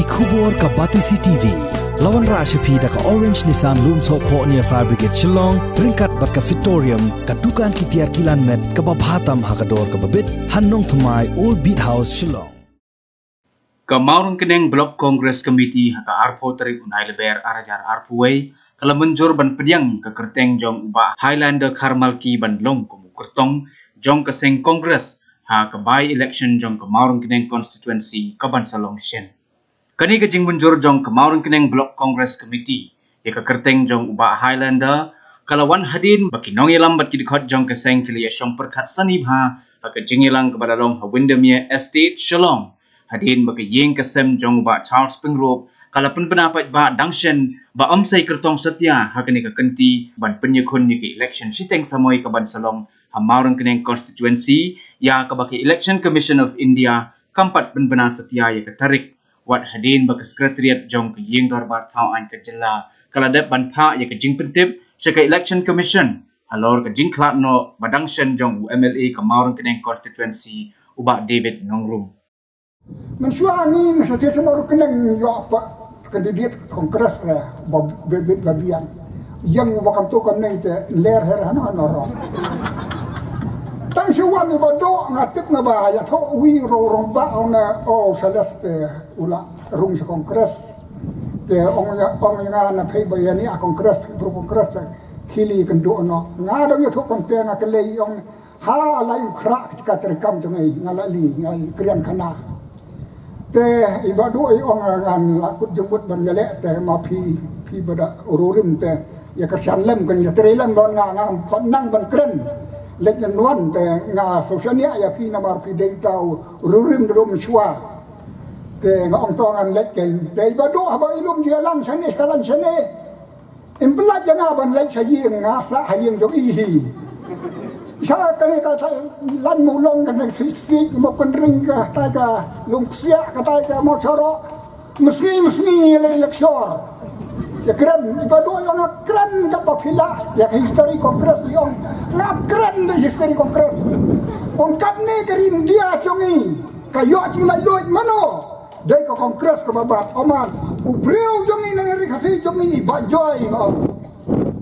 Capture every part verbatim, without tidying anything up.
Khubor ka Batesi T V. La wanrah sha phi da ka Orange Nissan Lumsohphoh near Fire Brigade Shillong, ryngkat bad ka Fitorium, ka dukan ki tiar kilan met kaba bha tam ha ka dor kaba bit, ha Nongthymmai, Old Beat House, Shillong. Ka Mawryngkneng Block Congress Committee ha ka arphew tarik u Nailaber ar hajar arphew wei, ka la mynjur ban pdiang ïa ka kyrteng jong u Bah Highlander Kharmalki ban long kum u kyrtong jong ka seng Congress ha ka by-election jong ka Mawryngkneng constituency ka ban sa long shen. Kane ka jingmynjur jong ka Mawryngkneng Block Congress Committee ïa ka kyrteng jong u Bah Highlander ka la wan hadien ba ki nongïalam bad ki dkhot jong ka seng ki la ïashong pyrkhat sani bha ha ka jingïalang kaba la long ha Windermere Estate, Shillong, hadien ba ka ïing ka sem jong u Bah Charles Pyngrope ka la pynbna paidbah dang shen ba ym sei kyrtong satia ha kane ka kynti ban pynïakhun ïa ka election shiteng samoi ka ban sa long ha Mawryngkneng constituency, ïa kaba ka Election Commission of India kam pat pynbna satia ïa ka tarik. Wat hadien ba ka Secretariat jong ka Ïing Dorbar Thaw Aiñ ka Jylla ka la dep ban phah ïa ka jingpyntip sha ka Election Commission halor ka jingkhlad noh ba dang shen jong u M L A ka Mawryngkneng constituency, u Bah David Nongrum. Mynshuwa ngi na sa shisha Mawryngkneng ïoh pa candidate Congress re ba bit ba biang. Ïeng ba kam tu kam neng te ler her hano hano rong. Tang shu wan i Bah Duh nga tip nga ba ïathuh wi rong rong ba ong na, oh, Celeste u la rung sha Congress. Te ong ïa, ong ïa nga na phi ba ïa ni a Congress, phi bru Congress te khili kynduh noh. Nga dang ïathuh kam te nga kylli ong ha lai u khrah ka treikam jong ngi, nga la li, nga la krian khana. Te i Bah Duh i ong ngan la kut jingmut ban ïaleh te ma phi, phi ba da rurim te ïa kyrshan lem kan ïa trei lem don nga, nga pat nang ban kren. Leit ngan wan te nga sngewsih ïa phi namar phi dei uta u rurim da ruh mynshuwa. Te nga ong to ngan leit kein. Te i Bah Duh haba i lum jingïalang shane, ka lan shane. Im pynlait ïa nga ban leit sha ïing, nga sah ha ïing jong i hi. Sha kane ka Laitlynmawlong, kane Sisik, Mawkynreng, katai ka Lungsiah, katai ka Mawsharoh. Mesngi mesngi leit lecture. Ïa kren, i Bah Duh ïa nga kren katba phi lah ïa ka history Congress, i ong nga kren da history Congress. Ong katne ka ri India jong ngi ka ïoh jinglaitluid mano? Dei ka Congress kaba bat. Ong ma u briew jong ngi na ri Khasi jong ngi i Bah Joy, nga ong.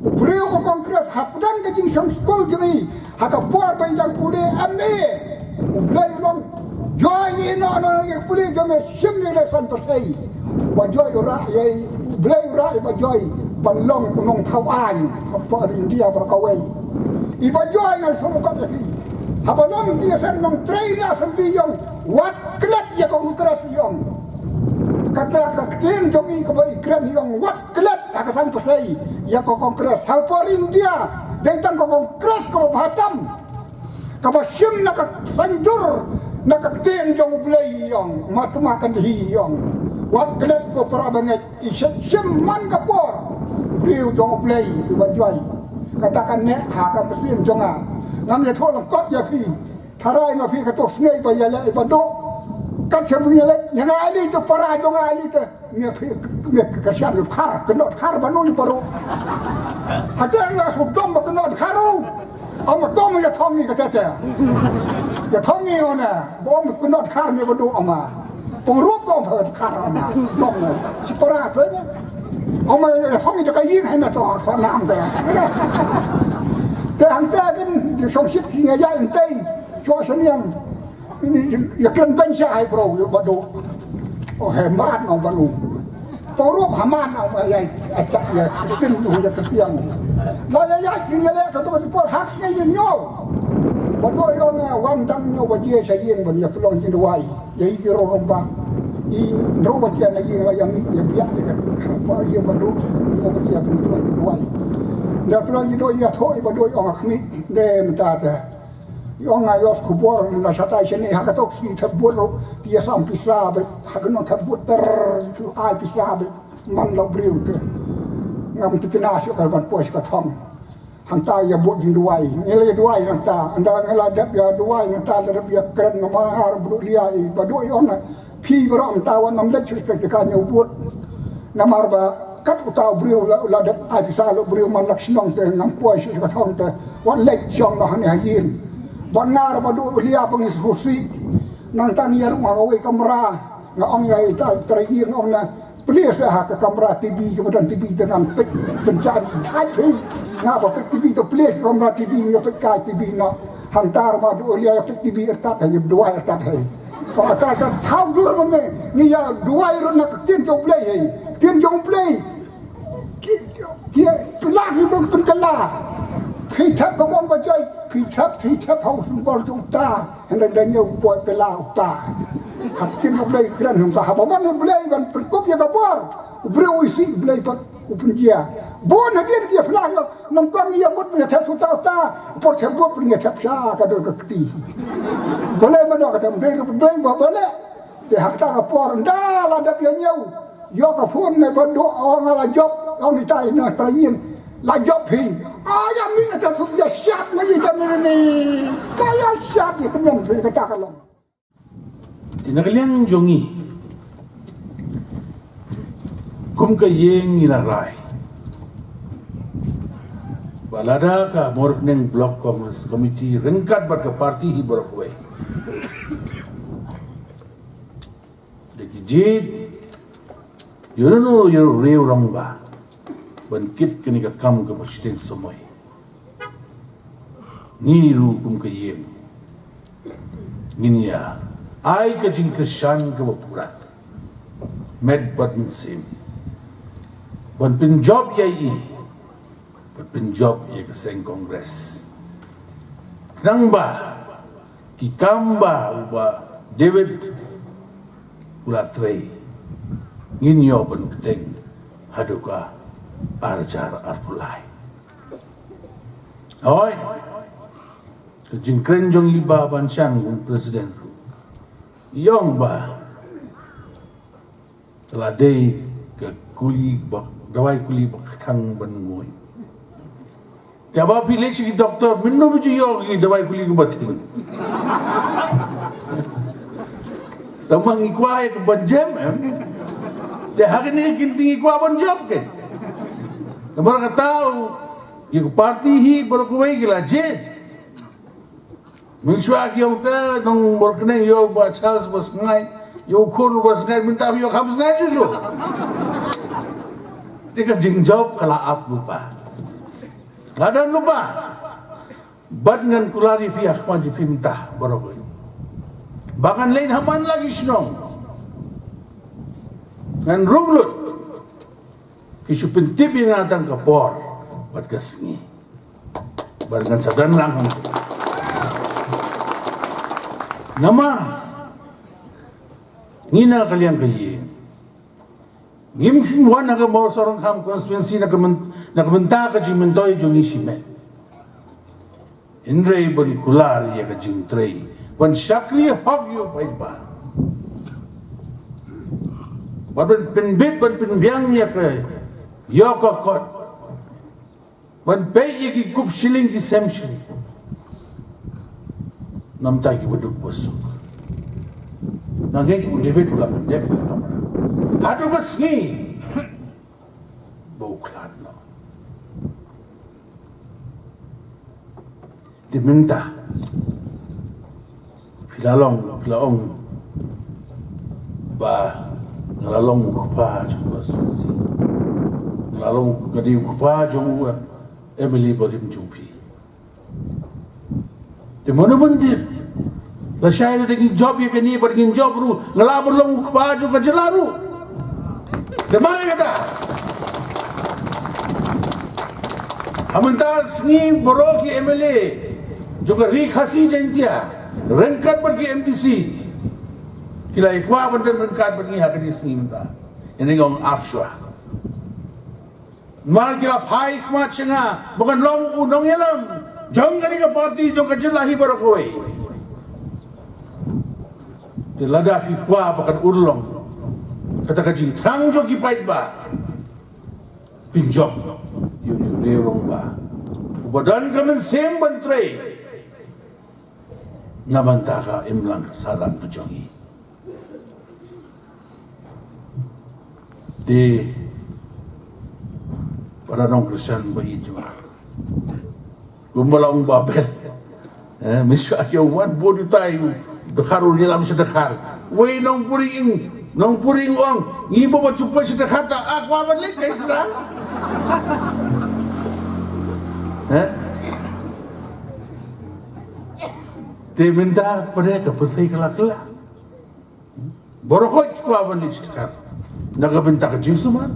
U briew ka Congress hapdeng ka jingshong skul jong ngi ha ka por ba i dang pule M A. U Blei u long Joy, ngi noh noh ngi pule jong me shim ngi le san pasai. Bah Joy u rah ïa i, u Blei u rah ïa Bah Joy ban long u nongthaw aiñ ha ka por India baroh kawei. I Bah Joy ngan sngewkop ïa phi. Haba long ki ïa sen nongtrei ïa sen bi ïong wat klet ïa ka Congress ïong. Kata ka ktien jong i kaba i kren ïong wat klet ha ka san pasai ïa ka Congress. Ha ka por India dei tang ka Congress kaba bha tam. Kaba shim na ka saiñdur na ka ktien jong U Blei ïong, Mahatma Gandhi ïong. Wat klet ko para bangeit, i shim man ka por. Briew jong U Blei i Bah Joy. Kata ka neh ha ka mynsiem jong nga. Ngam ïathuh lyngkot ïa phi. Tharai ma phi kato sngi ba ïaleh i Bah Duh. Kat sha ba ïaleh ïa nga ali to para jong nga ali to. Mia phi, mia ka shan khar, kynnoh khar ba nun paru. Hajar nga sudom ba kynnoh khar u. Ama tong ïa thong ni kata te. Ïa thong ni ona, bom kynnoh khar mia Bah Duh ama. Pung rup ko ba khar ama. Tong si para to ne. Ama ïa thong ni ka ïing hai na to sa nam te. Te hang te din di song sit si nga ïa ntei. Sho seniang. Ïa kren beiñ sha hai bro ïa Bah Duh. Oh hemat no Bah Duh. Pau rup haman no ma ïa acak ïa kin no ïa ketiang. La ïa ïa kin ïa le ka tu por hak sngi ïa nyo. Bah Duh ïa na wan dang nyo ba jia sha ïing ban ïa pelong jin duwai. Ïa i ro rong ba. I ro ba jia na ïing la ïa mi ïa biak ïa ka tu. Ba ïa Bah Duh nyo ba jia pelong jin duwai. Da pelong jin duwai ïa tho i Bah Duh ïa ong khmi. De menta te. Ïong nga ïoh khubor na shatai shane ha ka tok si thadbut ro, ti ïa sam pisa bad ha ka nong thadbut ter, tu ai pisa bad man lo briew te. Ngam tikna shu ka ban poi shu ka thong. Hangta ïa buh jingduwai, ngi la ïa duwai nangta, ynda ngi la dep ïa duwai nangta, la dep ïa kren namar bru lia i Bah Duh ïong na. Phi baroh mynta wan ym leit shuh shuh ka ñiew vote. Namar ba kat uta u briew la, la dep ai pisa lo briew man lak shnong te ngam poi shuh ka thong te. Wan leit shong noh hangne ha ïing. Ban nga ra Bah Duh lia ba ngi sngewsih. Nangta ngi ïa rung ha kawei kamra. Nga ong ïa i Trai, Trai Ïing, ong na plie sa ha ka kamra T V, ka ba don T V te ngan peit pynjan thait phi. Nga ba peit T V te plie ka kamra T V, nga peit ka T V noh. Hangta ma du lia ïa peit T V artat ha, ïa duwai artat ha. Ong a Trai, ka thaw dur ma me, ngi ïa duwai ruh na ka ktien jong U Blei ha. Ktien jong U Blei. Ki, ki, phi lah phi bym pynkylla. Phi thep ka bom ba jai, phi thep, phi thep ha u symbol jong uta. Hynrei da ñiew boi phi lah uta. Ka ktien U Blei kren hangta, haba mon U Blei ban pynkup ïa ka bor, u briew u isih, U Blei pat u pynjia. Bun hadien ki ïa phi lah ïa, nyngkong ïa mut phi ïa thep uta uta. Por thep bor phi ïa thep sha ka dur ka kti. Balei ma dei ka dang Blei, Blei ba balei. Te hangta ka por ynda la dep ïa ñiew. Ïoh ka phone ne ba duk, ong nga la jop, ong itai na Trai Ïing. La jop phi. Ai ïa mi na ka thup ïa shap ma ïa ka ni ni. Ka ïa shap ïa ka men phi kata ka long. Te na ka liang jong ngi, kum ka ïing ngi la rai ba lada ka Mawryngkneng Block Congress Committee ryngkat bad ka party hi baroh kawei da ki jied ïa u, ïa u rangbah ban kit kane ka kam kaba shiteng samoi. Ngi ruh kum ka ïing ngin ïa ai ka jingkyrshan kaba pura, met bad mynsiem, ban pynjop ïa i, ban pynjop ïa ka seng Congress. Khnang ba ki kam ba u Bah David u la trei, ngin ïoh ban kyrteng haduh ka ar hajar arphew lai. Hooid, ka jingkren jong i Bah Banshang, u president ruh, i ong ba ka la dei ka kuli ba, dawai kuli ba kthang ban nguid. Te haba phi leit sha ki doktor, mynno phi ju ïoh ki dawai kuli kaba thiang? Tangba ngi kwah ïa ka ban jem, em? Te ha kane ka kynti ngi kwah ban jop, ke? Namar kata ïa ka party hi baroh kawei ki la jied. Mynshuwa ki ong te nong Mawryngkneng ïa u Bah Charles Basngai, ïa u khun u Basngai, mynta ïa u kham sngai juju. Te ka jingjop ka la ap lypa. La don lypa. Bad ngan kular ïa phi ha khmat jong phi mynta baroh kawei ba ngan leit ha man la ki shnong, ngan rung lut. Ki shu pyntip ïa nga tang ka por bad ka sngi. Bad ngan sa don lang. Namar ngi na ka liang ka ïing, ngim shym wan ha ka Mawryngkneng constituency na ka myn-, na ka bynta ka jingmyntoi jong ngi shimet. Hynrei ban kular ïa ka jingtrei, ban shakri hok ïa u paidbah, ban pyn-, pynbit, ban pynbiang ïa ka, ïa ka kot, ban peit ïa ki kup shilling ki sem shilling. Namar ki ba duk ba suk. Nga ngeit u David u la pyndep ïa ka kamra haduh ka sngi ba u khlad noh. Te mynta phi la long, phi la ong ba nga la long u kpa jong ka constituency. Nga la long, nga dei u kpa jong u M L A barim jong phi. Te mano ban tip? Lashai lada ngin jop ïa kane bad ngin jop ruh, nga lah ban long u kpa jong ka jylla ruh. Te ma ïa kata, ha mynta sngi baroh ki M L A jong ka Ri Khasi Jaiñtia ryngkat bad ki M D C ki la ïa kwah ban don ryngkat bad ngi ha kane sngi mynta. Ïa nga ong ap shuwa. Namar ki la phai khmat sha nga ba ngan long u nongïalam jong kane ka party jong ka jylla hi baroh kawei. Te lada phi kwah ba kan urlong kata ka jingthrang jong ki paidbah, pynjop ïa u rangbah uba don ka mynsiem ban trei na bynta ka imlang ka sahlang ka jong ngi. Te para nongkyrshan ba ïeit jong nga, kumba la ong u Bah Bel, eh, mynshuwa ki wan bun utai u dkhar, u ïalam sha dkhar. Wei nongbuhrieh ïing, Nongpuri ong, ngi ba ba chupa sita khata, ah, kwa ba lek kai sita. Eh? Te mynta pare ka pyrthei ka la kylla. Baroh khoit ki kwah ban leit shitkar. Na ka bynta ka jingsumar,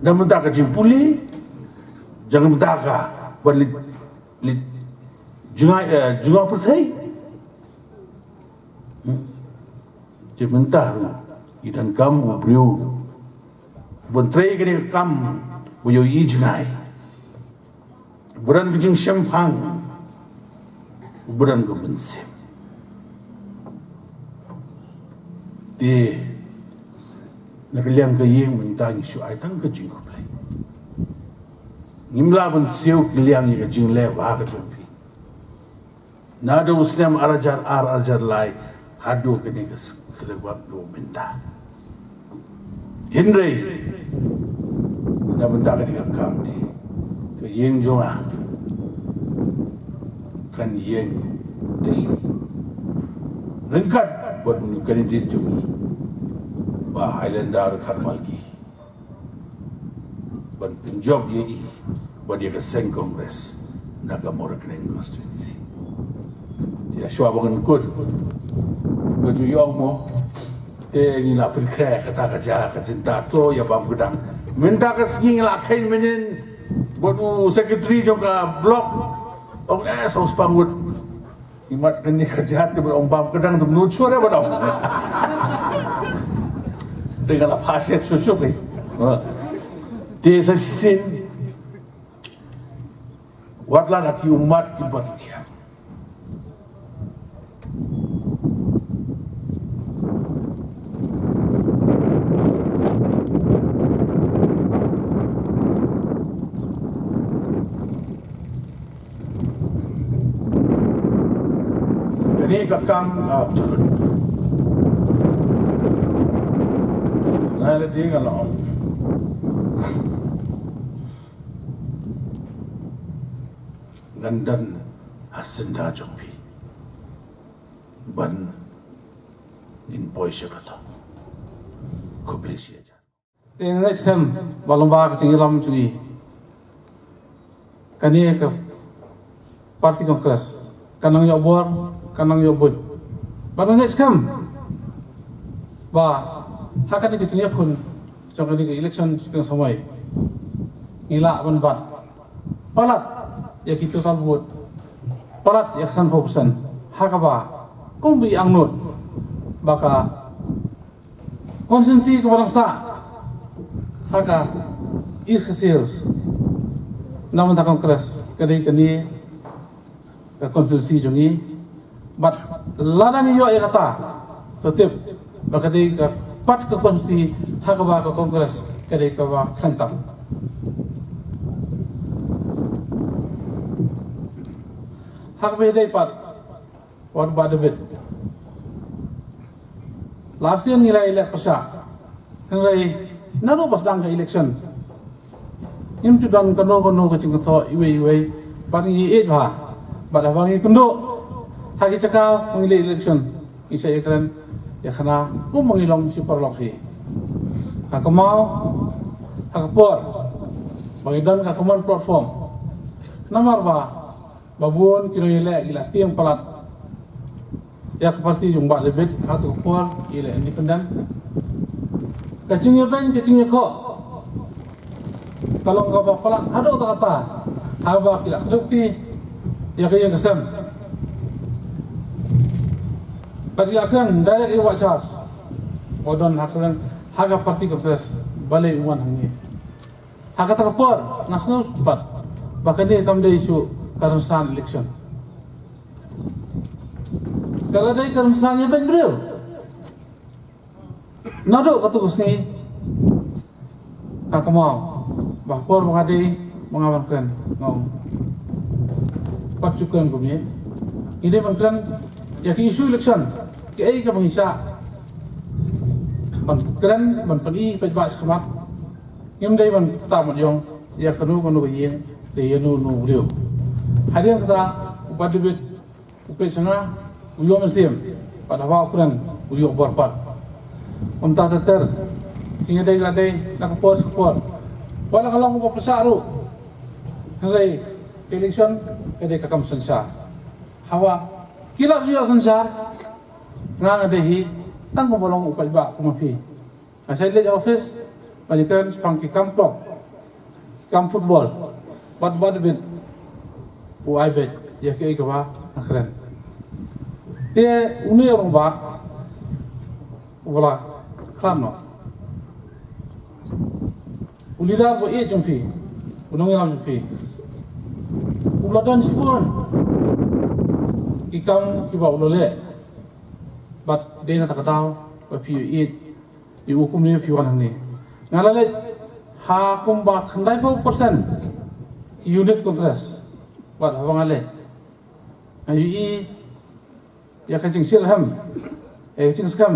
na bynta ka jingpule, jong ka bynta ka ban leit, leit jngai, eh, jngai pyrthei. Hmm. Te mynta ruh i donkam u briew ban trei kane ka kam ba ïohi jngai. Ba don ka jingshemphang, ba don ka mynsiem. Te na ka liang ka ïing mynta ngi shu ai tang ka jingkhublei. Ngim lah ban siew kylliang ïa ka jingleh bha ka jong phi. Naduh u snem ar hajar ar, ar hajar lai, haduh kane ka s-, khyllipmat mynta. Hynrei na bynta kane ka kam te, ka ïing jong nga kan ïeng tylli ryngkat bad u candidate jong ngi, Bah Highlander Kharmalki, ban pynjop ïa i bad ïa ka seng Congress na ka Mawryngkneng constituency. Te shuwa ba ngan kut, ba ju ïong mo, te ngi la pynkhreh kata ka jaka ka jinta to ïa bam kdang. Mynta ka sngi ngi la kheiñ mynnin bad u secretary jong ka block, ong, eh, song spang ngut. Imat kane ka jaka te ba ong bam kdang te mut shuwa ba dong. Te nga la phah shet shuh shuh. Te sa shisien wat la da ki ummat ki bat ki. Kane ka kam ka absolut. Nga la dei nga la ong. Ngan don ha synda jong phi ban ngin poi sha kata. Khublei shihajar. Te nga ngeit skhem ba lyngba ka jingïalam jong ngi, kane ka party Congress kan nang ïoh bor, kan nang ïoh buit. Bad nga ngeit skhem ba ha kane ka jingïakhun jong kane ka election shiteng samoi, ngi lah ban bat palat ïa ki total vote, palat ïa ka sanphew percent, ha kaba kumba i angnud ba ka constituency kaba dang sah ha ka East Khasi Hills na bynta Congress ka dei kane ka constituency jong ngi. Bad lada ngi ïoh ïa kata, to tip ba ka dei ka pat ka constituency ha kaba ka Congress ka dei kaba khlaiñ tam. Ha kaba ïadei pat wat Bah David. Last year ngi la ïaleh pyrshah. Hynrei naduh ba sdang ka election, ngim ju don kano kano ka jingkyntu iwei iwei. Bad ngi ïeit bha. Bad haba ngi kynduh ha ki jaka ba ngi leh election, ngi sa ïakren ïa khana kumba ngi long shi paralok hi. Ha ka maw, ha ka por ba ngi don ka common platform. Namar ba ba bun ki nongïaleh ki la tieng palat ïa ka party jong Bah David ha tu ka por ki leh independent. Ka jingïabeiñ ka jingïakhoh ka long kaba palat haduh katta katta haba ki la kdew kti ïa ka ïing ka sem. Bad ki la kren direct ïa u Bah Charles ba don ha kren ha ka party Congress, balei u wan hangne. Ha kata ka por nga sngew pat ba kane kam dei shuh ka rynsan election. Ka la dei ka rynsan ïabeiñ briew. Naduh katu ka sngi ha ka maw, ba por ba nga dei ba nga ban kren, nga ong, pat ju kren kumne. Ngi dei ban kren ïa ki issue election, kiei kiba ngi shah ban kren, ban pyni paidbah shakhmat. Ngim dei ban kta mut ïong ïa kano kano ka ïing, te ïa no no briew. Hadien kata u Bah David u peit sha nga, u ïoh mynsiem, pat haba u kren u ïoh bor pat. Kumta ter ter. Sngewdei la dei na ka por sha ka por. Wat la ka long ba pyrshah ruh. Hynrei ka election ka dei ka kam synshar. Hawa ki la ïoh synshar, nga nga dei hi tang kumba long u paidbah kum ma phi. Nga shait leit office ba ïakren shaphang ki kam pop, ki kam football, bad bad bit u ai beit ïa kaei kaba nga kren. Te une u rangbah uba la khlad noh, u leader ba ïeit jong phi, u nongïalam jong phi, u la don shibun ki kam kiba u la leh. Bad dei na kata ka daw ba phi ïeit ïa u kumne phi wan hangne. Nga la leit ha kumba khyndaiphew percent ki unit congress. Bad haba nga leit nga ïohi ïa ka jingshitrhem, ïa ka jingskhem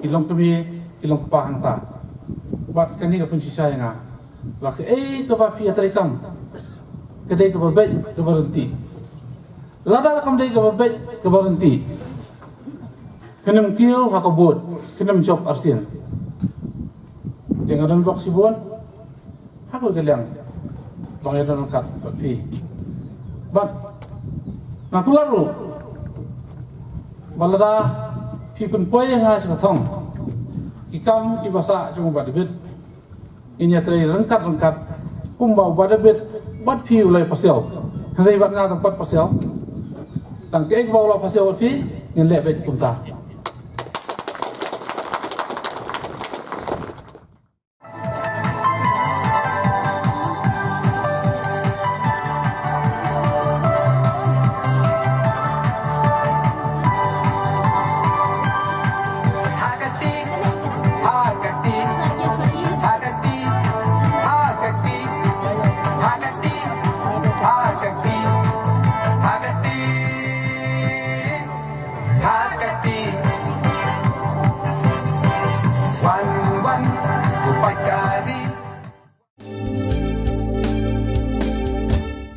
ki longkmie ki longkpa hangta. Bad kane ka pynshisha ïa nga ba kaei kaba phi ïatreikam ka dei kaba beit kaba ryntih. Lada kam dei kaba beit kaba ryntih, kynnym kiew ha ka vote, kynnym jop arsien. Te nga don bok shibun ha kawei ka liang ba nga don ryngkat bad phi. Bad nga kular ruh ba lada phi pynpoi ïa nga sha ka thong, ki kam kiba sah jong u Bah David ngin ïatrei ryngkat ryngkat kumba u Bah David bad phi u la ïa pasiaw. Hynrei bad nga tang pat pasiaw. Tang kaei kaba u la pasiaw bad phi ngin leh beit kumta.